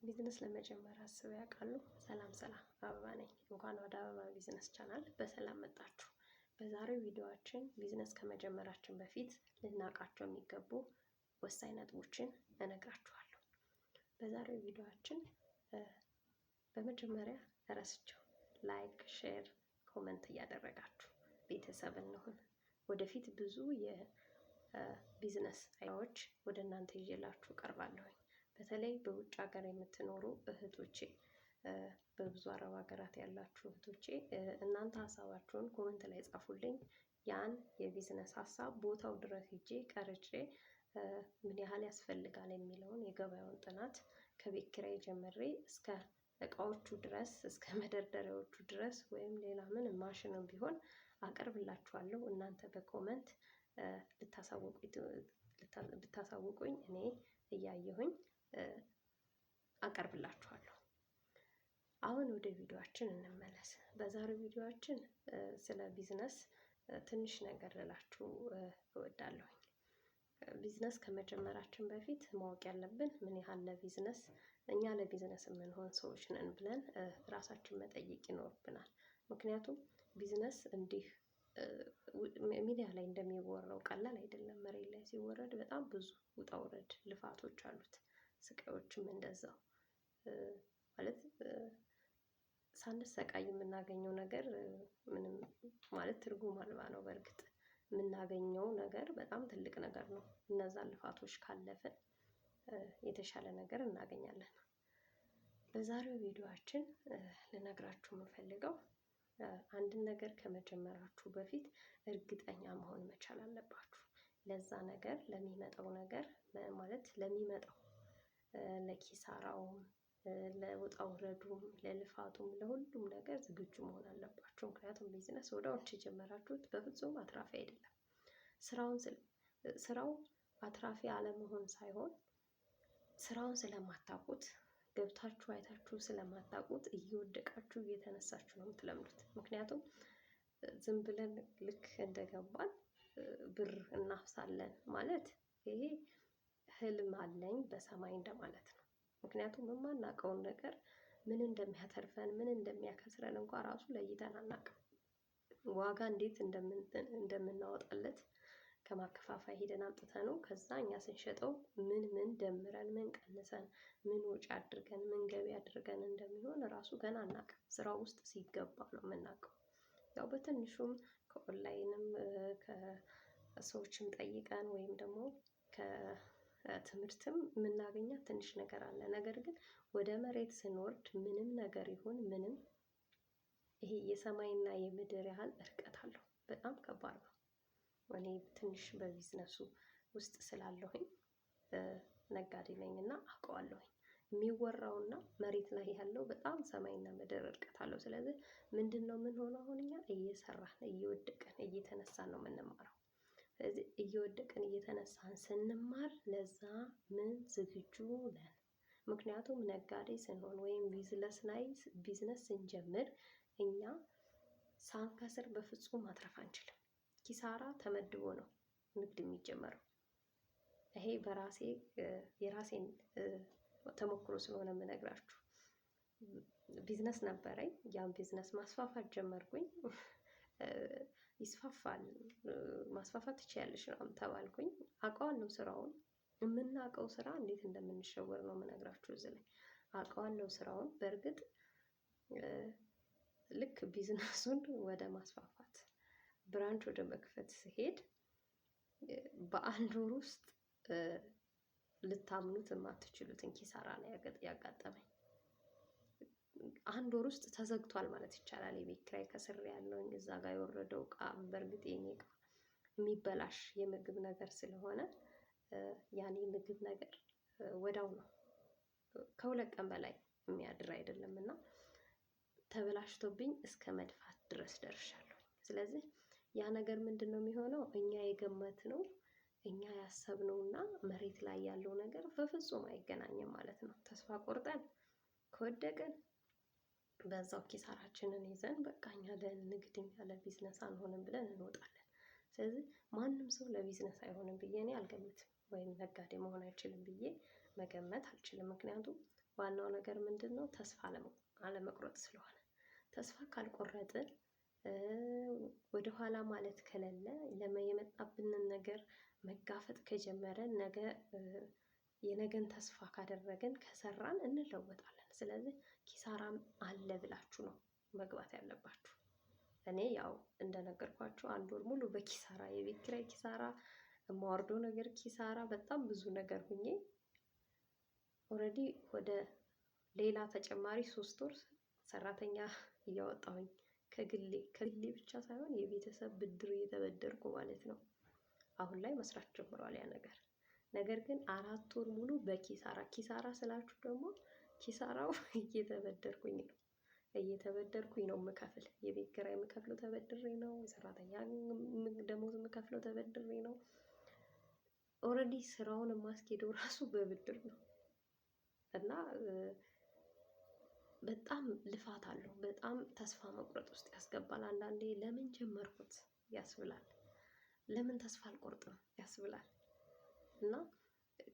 ቢዝነስ ለመጀመር አስበው ያውቃሉ? ሰላም ሰላም፣ አበባ ነኝ። እንኳን ወደ አበባ ቢዝነስ ቻናል በሰላም መጣችሁ። በዛሬው ቪዲዮአችን ቢዝነስ ከመጀመራችን በፊት ልናውቃቸው የሚገቡ ወሳኝ ነጥቦችን እነግራችኋለሁ። በዛሬው ቪዲዮአችን በመጀመሪያ እረስቸው like፣ share፣ comment እያደረጋችሁ ቤተሰብ እንሁን። ወደፊት ብዙ የቢዝነስ idea ዎች ወደ እናንተ ይዤላችሁ እቀርባለሁኝ። በተለይ በውጭ ሀገር የምትኖሩ እህቶቼ፣ በብዙ አረብ ሀገራት ያላችሁ እህቶቼ፣ እናንተ ሀሳባችሁን comment ላይ ጻፉልኝ። ያን የቢዝነስ ሀሳብ ቦታው ድረስ ሄጄ ቀርጬ ምን ያህል ያስፈልጋል የሚለውን የገበያውን ጥናት ከቤት ኪራይ ጀምሬ እስከ እቃዎቹ ድረስ፣ እስከ መደርደሪያዎቹ ድረስ ወይም ሌላ ምንም ማሽንም ቢሆን አቀርብላችኋለሁ። እናንተ በ comment ብታሳውቁኝ እኔ እያየሁኝ አቀርብላችኋለሁ። አሁን ወደ ቪዲዮአችን እንመለስ። በዛሬው ቪዲዮአችን ስለ ቢዝነስ ትንሽ ነገር ልላችሁ እወዳለሁኝ። ቢዝነስ ከመጀመራችን በፊት ማወቅ ያለብን ምን ያህል ለቢዝነስ እኛ ለቢዝነስ የምንሆን ሰዎች ነን ብለን ራሳችን መጠየቅ ይኖርብናል። ምክንያቱም ቢዝነስ እንዲህ ሚዲያ ላይ እንደሚወራው ቀላል አይደለም። መሬት ላይ ሲወረድ በጣም ብዙ ውጣ ውረድ፣ ልፋቶች አሉት። ስቃዮችም እንደዛው፣ ማለት ሳንሰቃይ የምናገኘው ነገር ምንም ማለት ትርጉም አልባ ነው። በእርግጥ የምናገኘው ነገር በጣም ትልቅ ነገር ነው። እነዛን ልፋቶች ካለፍን የተሻለ ነገር እናገኛለን። በዛሬው ቪዲዮአችን ልነግራችሁ የምፈልገው አንድን ነገር ከመጀመራችሁ በፊት እርግጠኛ መሆን መቻል አለባችሁ። ለዛ ነገር፣ ለሚመጣው ነገር፣ ማለት ለሚመጣው ለኪሳራውም፣ ለውጣ ውረዱም፣ ለልፋቱም፣ ለሁሉም ነገር ዝግጁ መሆን አለባችሁ። ምክንያቱም ቢዝነስ ወዲያውኑ የጀመራችሁት በፍጹም አትራፊ አይደለም። ስራው አትራፊ አለመሆን ሳይሆን ስራውን ስለማታውቁት፣ ገብታችሁ አይታችሁ ስለማታውቁት እየወደቃችሁ እየተነሳችሁ ነው የምትለምዱት። ምክንያቱም ዝም ብለን ልክ እንደገባን ብር እናፍሳለን ማለት ይሄ ህልም አለኝ በሰማይ እንደማለት ነው። ምክንያቱም የማናውቀውን ነገር ምን እንደሚያተርፈን፣ ምን እንደሚያከስረን እንኳን ራሱ ለይተን አናውቅም። ዋጋ እንዴት እንደምናወጣለት ከማከፋፈያ ሄደን አምጥተነው ከዛ እኛ ስንሸጠው ምን ምን ደምረን፣ ምን ቀንሰን፣ ምን ወጪ አድርገን፣ ምን ገቢ አድርገን እንደሚሆን ራሱ ገና አናውቅም። ስራው ውስጥ ሲገባ ነው የምናውቀው። ያው በትንሹም ከኦንላይንም ከሰዎችም ጠይቀን ወይም ደግሞ ከትምህርትም የምናገኛት ትንሽ ነገር አለ። ነገር ግን ወደ መሬት ስንወርድ ምንም ነገር ይሁን ምንም ይሄ የሰማይና የምድር ያህል እርቀት አለው። በጣም ከባድ ነው። እኔ ትንሽ በቢዝነሱ ውስጥ ስላለሁኝ፣ ነጋዴ ነኝና አውቀዋለሁኝ። የሚወራውና መሬት ላይ ያለው በጣም ሰማይና ምድር እርቀት አለው። ስለዚህ ምንድነው የምንሆነው? አሁን እኛ እየሰራን፣ እየወደቅን እየተነሳን ነው የምንማረው። ስለዚህ እየወደቅን እየተነሳን ስንማር ለዛ ምን ዝግጁ ነን? ምክንያቱም ነጋዴ ስንሆን ወይም ቢዝነስ ላይ ቢዝነስ ስንጀምር እኛ ሳንከስር በፍጹም ማትረፍ አንችልም። ኪሳራ ተመድቦ ነው ንግድ የሚጀመረው። ይሄ በራሴ የራሴን ተሞክሮ ስለሆነ የምነግራችሁ። ቢዝነስ ነበረኝ። ያን ቢዝነስ ማስፋፋት ጀመርኩኝ። ይስፋፋል፣ ማስፋፋት ትችያለሽ ምናምን ተባልኩኝ። አውቀዋለሁ ስራውን። የምናውቀው ስራ እንዴት እንደምንሸወር ነው የምነግራችሁ እዚህ ላይ። አውቀዋለሁ ስራውን። በእርግጥ ልክ ቢዝነሱን ወደ ማስፋፋት፣ branch ወደ መክፈት ስሄድ በአንድ ወር ውስጥ ልታምኑት የማትችሉትን ኪሳራ ነው ያጋጠመኝ። አንድ ወር ውስጥ ተዘግቷል ማለት ይቻላል። የቤት ኪራይ ከስር ያለውኝ፣ እዛ ጋር የወረደው እቃ፣ በእርግጥ የኔ እቃ የሚበላሽ የምግብ ነገር ስለሆነ ያን የምግብ ነገር ወዲያው ነው፣ ከ2 ቀን በላይ የሚያድር አይደለም፣ እና ተበላሽቶብኝ እስከ መድፋት ድረስ ደርሻለሁ። ስለዚህ ያ ነገር ምንድን ነው የሚሆነው? እኛ የገመትነው፣ እኛ ያሰብነው እና መሬት ላይ ያለው ነገር በፍጹም አይገናኝም ማለት ነው። ተስፋ ቆርጠን ከወደቅን በዛው ኪሳራችንን ይዘን በቃ እኛ ለንግድ፣ እኛ ለቢዝነስ አንሆንም ብለን እንወጣለን። ስለዚህ ማንም ሰው ለቢዝነስ አይሆንም ብዬ እኔ አልገምትም፣ ወይም ነጋዴ መሆን አይችልም ብዬ መገመት አልችልም። ምክንያቱም ዋናው ነገር ምንድን ነው? ተስፋ አለመቁረጥ ስለሆነ ተስፋ ካልቆረጥን ወደኋላ ማለት ከሌለ የመጣብንን ነገር መጋፈጥ ከጀመረን ነገ የነገን ተስፋ ካደረግን ከሰራን እንለወጣለን። ስለዚህ ኪሳራም አለ ብላችሁ ነው መግባት ያለባችሁ። እኔ ያው እንደነገርኳችሁ አንድ ወር ሙሉ በኪሳራ፣ የቤት ኪራይ ኪሳራ፣ የማወርደው ነገር ኪሳራ፣ በጣም ብዙ ነገር ሁኜ already ወደ ሌላ ተጨማሪ 3 ወር ሰራተኛ እያወጣሁኝ ከግሌ ብቻ ሳይሆን የቤተሰብ ብድር እየተበደርኩ ማለት ነው። አሁን ላይ መስራት ጀምሯል ያ ነገር። ነገር ግን 4 ወር ሙሉ በኪሳራ፣ ኪሳራ ስላችሁ ደግሞ ኪሳራው እየተበደርኩኝ ነው የምከፍል። የቤት ኪራይ የምከፍለው ተበድሬ ነው። የሰራተኛ ደሞዝ የምከፍለው ተበድሬ ነው። Already ስራውን የማስኬደው ራሱ በብድር ነው እና በጣም ልፋት አለው። በጣም ተስፋ መቁረጥ ውስጥ ያስገባል። አንዳንዴ ለምን ጀመርኩት ያስብላል። ለምን ተስፋ አልቆርጥም ያስብላል። እና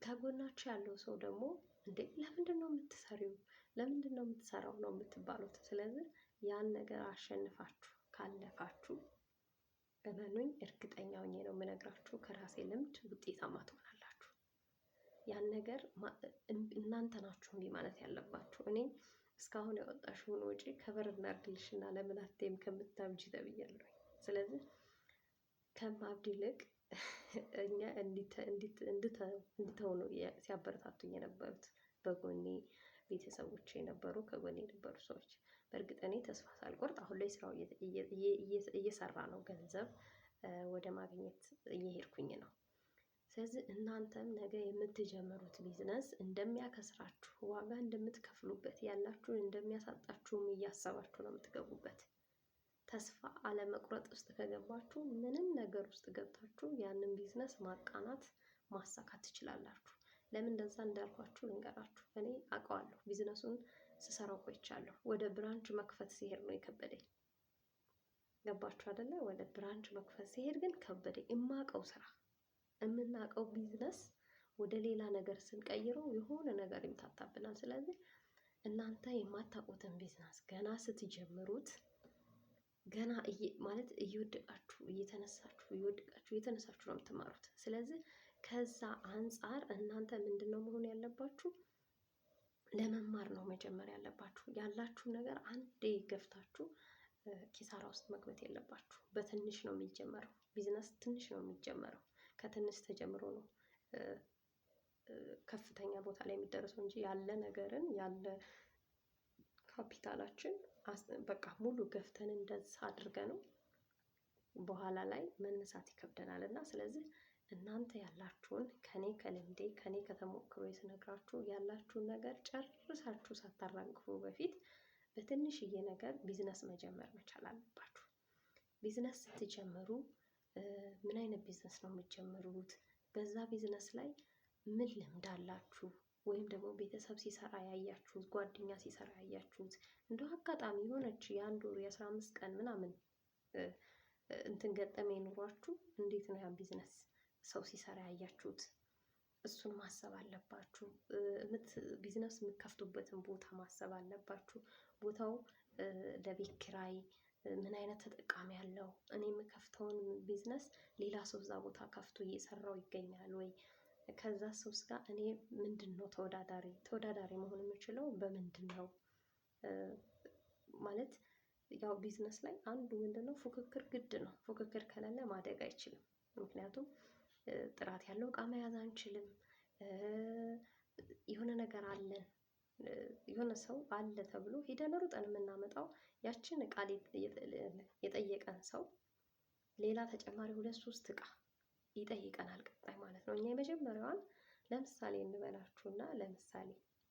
ከጎናችሁ ያለው ሰው ደግሞ እንዴ ለምንድን ነው የምትሰሪው? ለምንድን ነው የምትሰራው ነው የምትባሉት። ስለዚህ ያን ነገር አሸንፋችሁ ካለፋችሁ እመኑኝ፣ እርግጠኛ ሆኜ ነው የምነግራችሁ ከራሴ ልምድ፣ ውጤታማ ትሆናላችሁ። ያን ነገር እናንተ ናችሁ እምቢ ማለት ያለባችሁ። እኔ እስካሁን ያወጣሽውን ወጪ cover እናድርግልሽና ለምን አትይም ከምታብጂ ተብያለሁ። ስለዚህ ከማብድ ይልቅ እኛ እንድተው ነው ሲያበረታቱኝ የነበሩት በጎኔ ቤተሰቦች የነበሩ፣ ከጎኔ የነበሩ ሰዎች። በእርግጥ እኔ ተስፋ ሳልቆርጥ አሁን ላይ ስራው እየሰራ ነው፣ ገንዘብ ወደ ማግኘት እየሄድኩኝ ነው። ስለዚህ እናንተም ነገ የምትጀምሩት ቢዝነስ እንደሚያከስራችሁ፣ ዋጋ እንደምትከፍሉበት፣ ያላችሁን እንደሚያሳጣችሁም እያሰባችሁ ነው የምትገቡበት። ተስፋ አለመቁረጥ ውስጥ ከገባችሁ ምንም ነገር ውስጥ ገብታችሁ ያንን ቢዝነስ ማቃናት ማሳካት ትችላላችሁ። ለምን እንደዛ እንዳልኳችሁ ልንገራችሁ። እኔ አውቀዋለሁ፣ ቢዝነሱን ስሰራው ቆይቻለሁ። ወደ branch መክፈት ሲሄድ ነው የከበደኝ። ገባችሁ አይደለ? ወደ branch መክፈት ሲሄድ ግን ከበደኝ። የማውቀው ስራ፣ የምናውቀው ቢዝነስ ወደ ሌላ ነገር ስንቀይረው የሆነ ነገር ይምታታብናል። ስለዚህ እናንተ የማታውቁትን ቢዝነስ ገና ስትጀምሩት ገና ማለት እየወደቃችሁ እየተነሳችሁ፣ እየወደቃችሁ እየተነሳችሁ ነው የምትማሩት። ስለዚህ ከዛ አንጻር እናንተ ምንድን ነው መሆን ያለባችሁ? ለመማር ነው መጀመር ያለባችሁ። ያላችሁ ነገር አንዴ ገፍታችሁ ኪሳራ ውስጥ መግባት የለባችሁ። በትንሽ ነው የሚጀመረው። ቢዝነስ ትንሽ ነው የሚጀመረው። ከትንሽ ተጀምሮ ነው ከፍተኛ ቦታ ላይ የሚደረሰው እንጂ ያለ ነገርን ያለ ካፒታላችን በቃ ሙሉ ገፍተን እንደዛ አድርገን ነው በኋላ ላይ መነሳት ይከብደናል። እና ስለዚህ እናንተ ያላችሁን ከኔ ከልምዴ፣ ከኔ ከተሞክሮ ስነግራችሁ ያላችሁን ነገር ጨርሳችሁ ሳታራግፉ በፊት በትንሽዬ ነገር ቢዝነስ መጀመር መቻል አለባችሁ። ቢዝነስ ስትጀምሩ ምን አይነት ቢዝነስ ነው የምትጀምሩት? በዛ ቢዝነስ ላይ ምን ልምድ አላችሁ? ወይም ደግሞ ቤተሰብ ሲሰራ ያያችሁት፣ ጓደኛ ሲሰራ ያያችሁት፣ እንደው አጋጣሚ የሆነች የ1 ወር የ15 ቀን ምናምን እንትን ገጠመኝ ኑሯችሁ እንዴት ነው ያን ቢዝነስ ሰው ሲሰራ ያያችሁት? እሱን ማሰብ አለባችሁ። ቢዝነስ የምትከፍቱበትን ቦታ ማሰብ አለባችሁ። ቦታው ለቤት ኪራይ ምን አይነት ተጠቃሚ አለው? እኔ የምከፍተውን ቢዝነስ ሌላ ሰው እዛ ቦታ ከፍቶ እየሰራው ይገኛል ወይ? ከዛ ሰውስ ጋር እኔ ምንድን ነው ተወዳዳሪ መሆን የምችለው በምንድን ነው? ማለት ያው ቢዝነስ ላይ አንዱ ምንድን ነው፣ ፉክክር ግድ ነው። ፉክክር ከሌለ ማደግ አይችልም። ምክንያቱም ጥራት ያለው እቃ መያዝ አንችልም። የሆነ ነገር አለን፣ የሆነ ሰው አለ ተብሎ ሄደን ሩጠን የምናመጣው ያችን እቃ የጠየቀን ሰው ሌላ ተጨማሪ ሁለት ሶስት እቃ ይጠይቀናል ቀጣይ ማለት ነው። እኛ የመጀመሪያዋን ለምሳሌ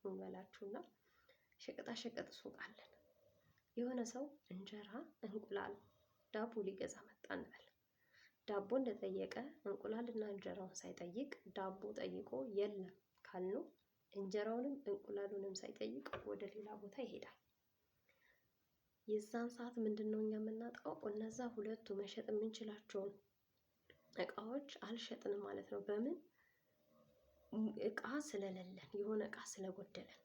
እንበላችሁና ሸቀጣ ሸቀጥ ሱቅ አለን። የሆነ ሰው እንጀራ፣ እንቁላል፣ ዳቦ ሊገዛ መጣ እንበል። ዳቦ እንደጠየቀ እንቁላልና እንጀራውን ሳይጠይቅ ዳቦ ጠይቆ የለም ካልነው እንጀራውንም እንቁላሉንም ሳይጠይቅ ወደ ሌላ ቦታ ይሄዳል። የዛን ሰዓት ምንድን ነው እኛ የምናጣው? እነዛ ሁለቱ መሸጥ የምንችላቸውን እቃዎች አልሸጥንም ማለት ነው። በምን? እቃ ስለሌለን፣ የሆነ እቃ ስለጎደለን።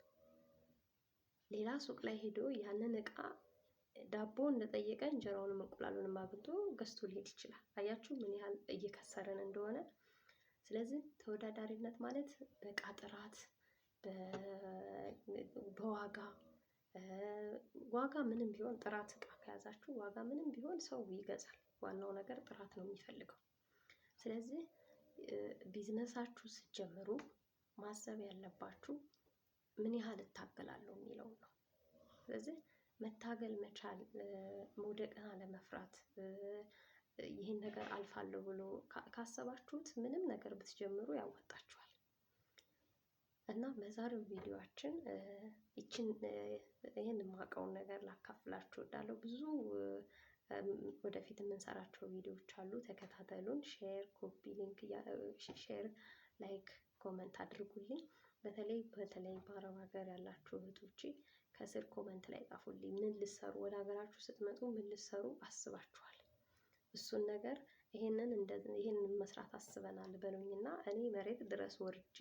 ሌላ ሱቅ ላይ ሄዶ ያንን እቃ ዳቦ እንደጠየቀ እንጀራውንም እንቁላሉንም አግኝቶ ገዝቶ ሊሄድ ይችላል። አያችሁ ምን ያህል እየከሰረን እንደሆነ። ስለዚህ ተወዳዳሪነት ማለት በእቃ ጥራት፣ በዋጋ፣ ዋጋ ምንም ቢሆን ጥራት እቃ ከያዛችሁ ዋጋ ምንም ቢሆን ሰው ይገዛል። ዋናው ነገር ጥራት ነው የሚፈልገው። ስለዚህ ቢዝነሳችሁ ስትጀምሩ ማሰብ ያለባችሁ ምን ያህል እታገላለሁ የሚለውን ነው። ስለዚህ መታገል መቻል፣ መውደቅን አለመፍራት፣ ይህን ነገር አልፋለሁ ብሎ ካሰባችሁት ምንም ነገር ብትጀምሩ ያዋጣችኋል። እና በዛሬው ቪዲዮአችን ይችን ይህን የማውቀውን ነገር ላካፍላችሁ እወዳለሁ። ብዙ ወደፊት የምንሰራቸው ቪዲዮዎች አሉ። ተከታተሉን። Share፣ copy link፣ share፣ like፣ comment አድርጉልኝ። በተለይ በተለይ በአረብ ሀገር ያላችሁ እህቶቼ ከስር comment ላይ ጻፉልኝ። ምን ልትሰሩ ወደ ሀገራችሁ ስትመጡ ምን ልትሰሩ አስባችኋል? እሱን ነገር ይሄንን ይሄንን መስራት አስበናል በሉኝና እኔ መሬት ድረስ ወርጄ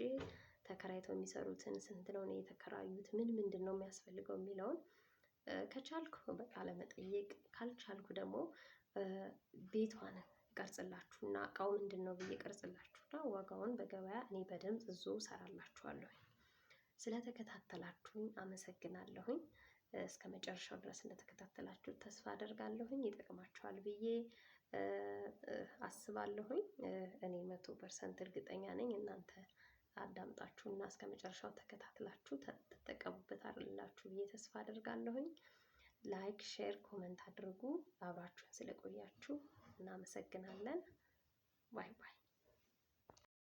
ተከራይተው የሚሰሩትን ስንት ነው የተከራዩት፣ ምን ምንድን ነው የሚያስፈልገው የሚለውን ከቻልኩ በቃ ለመጠየቅ፣ ካልቻልኩ ደግሞ ቤቷን እቀርጽላችሁና እቃው ምንድን ነው ብዬ እቀርጽላችሁና ዋጋውን በገበያ እኔ በደንብ እዞ እሰራላችኋለሁ። ስለተከታተላችሁኝ አመሰግናለሁኝ። እስከ መጨረሻው ድረስ እንደተከታተላችሁ ተስፋ አደርጋለሁኝ። ይጠቅማችኋል ብዬ አስባለሁኝ። እኔ 100% እርግጠኛ ነኝ እናንተ አዳምጣችሁና እስከ መጨረሻው ተከታትላችሁ ትጠቀሙበታላችሁ ብዬ ተስፋ አደርጋለሁኝ። Like፣ share፣ comment አድርጉ። አብራችሁን ስለቆያችሁ እናመሰግናለን። Bye bye።